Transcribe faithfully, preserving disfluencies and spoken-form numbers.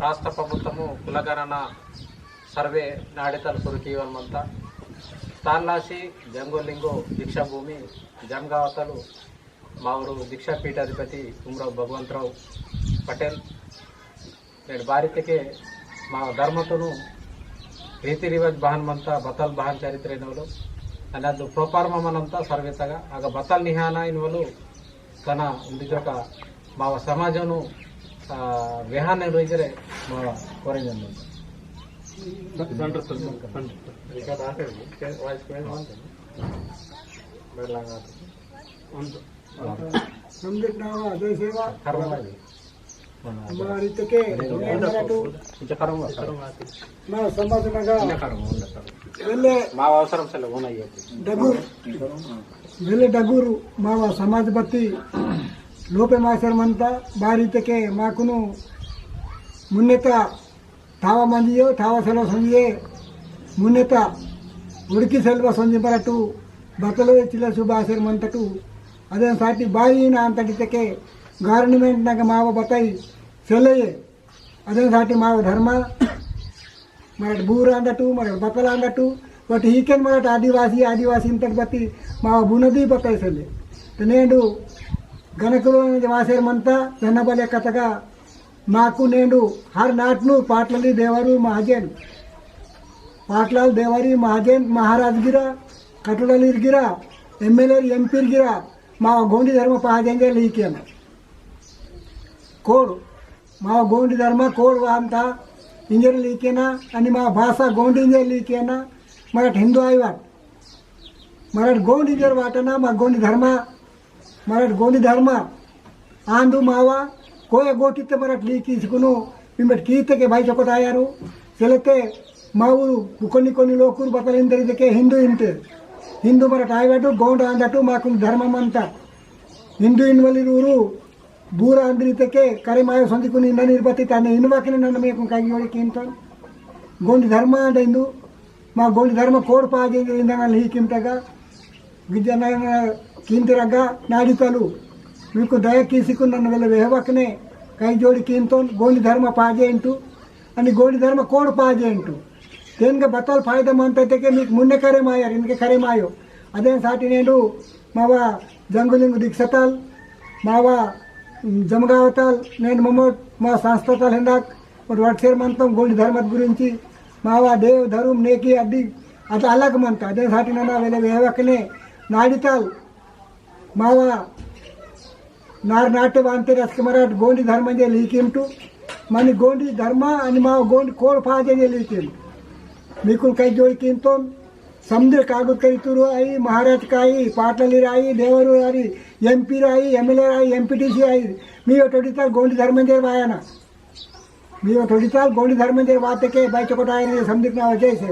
राष्ट्र प्रभुत्वमु कुलगणना सर्वे नाडितल सुरु कीवन मंता। तानलासी जंगो लिंगो दीक्षा भूमि जमगावतलु मावरु दीक्षा पीठाधिपति कुमराव भगवंतराव पटेल नेड बारितके मा धर्मतुनु रीति रिवाज बहन मंता बतल बहन चरित्र इनवलु अनादु प्रोपार्मा मनंता सर्वेतगा अग बतल निहाना इनवलु तना उंदी जोका माव समाजनु, आ, वेहाने रोइजरे माव कोरेंजन। संदीप नावा, जय सेवा। हमारी तके, इंचा करूँगा, सर। मा समाज नगा। इंचा करूँगा, उंडा, सर। वेले माव अवसरम सेले होना ये। डगुर। वेले डगुर माव समाज बत्ती लोपे मासर मंता बारी तके माकुनु मुन्नेता थावा मंजियो, थावा सेलो संजिये, मुन्नेता उड़की सेलवा संजि बरटू, बतलो चिला सुबासेर मंतटू, अदेन साटी बारी ना अंतटी तके government नगा माव बताई सेले, अदेन साटी माव धर्मा मरट बूर आंदटू, मरट बतल आंदटू, बट हीकेन मरट आदिवासी, आदिवासी इंतट बती माव बुनदी बतल सेले। तनेंडू गणकुलो ने वासेर मंता, धनबले कतगा, माकु नेंडू हर नाटनू पाटलाली देवारू महाजन, पाटलाल देवारी महाजन महाराज गिरा, कटुलालीर गिरा, M L A, M P गिरा, माव गोंडी धर्म पाजेंगे लीकेना। कोड माव गोंडी धर्म कोड वांता इंजर लीकेना, अनि माव भाषा गोंडी इंजर लीकेना, मरट हिंदू आईवाट, मरट गोंडी इंजर वाटना, मा गोंडी धर्म, मरट गोंडी धर्म, आंदु मावा, कोया गोटी ते मरट लीकी सिकुनु, मिमट कीते के भाई चोकोट आयारू, सेलेते मावुरु, कोनी कोनी लोकुर बतल इंदरी देके हिंदू इंते, हिंदू मरट आईवाटू, गोंड आंदटू, माकुन धर्म मंता, हिंदू इनवली रूरू, बूरा अंदरी तके करे मायो संदी कुनी नन इरबती ताने इनवा किने नन मेकुन काई योड़ी किंतन। गोंडी धर्म आंदा इंदु, मा गोंडी धर्म कोड पाजे इंदंगल ही किमतगा, गिज्जा नन किंतरगा नाड़ी तलु। मीकु दया किसी कुन नन वेले वेहवा किने काई जोड़ी किंतन, गोंडी धर्म पाजे इंटु, अनि गोंडी धर्म कोड पाजे इंटु। तेनके बतल फायदा मंता तके मीक मुन्ने करे मायर, इनके करे मायो। अदेन साटी नेंडु, मावा जंगुलिंग दीक्षातल, मावा जमगावतल, नेंड ममोट, मा संस्थातल हेंदाक, और वटसेर मंतम गोंडी धर्मत गुरिंची, मावा देव धर्म नेकी अड्डी, अत अलग मंता। अदेन साटी नना वेले वेहवा किने, नाड़ीतल, मावा नार नाटे वांते रसके मराठ गोंडी धर्म जे लीकिमटु, मनी गोंडी धर्म अनि मावा गोंडी कोड पाजे जे लीकिम। मीकुन कई जोड़ी किंतोन, समदे कागद कई तुरु आई, महाराज का आई, पाटलालीर आई, देवरू आई, M P I, M L A I, M P T C आई, मी ओटोडिता गोंडी धर्म जे वायाना। मी ओटोडिता गोंडी धर्म जे वाते के बाई चोकोट आयरी समदिक ना वजह से।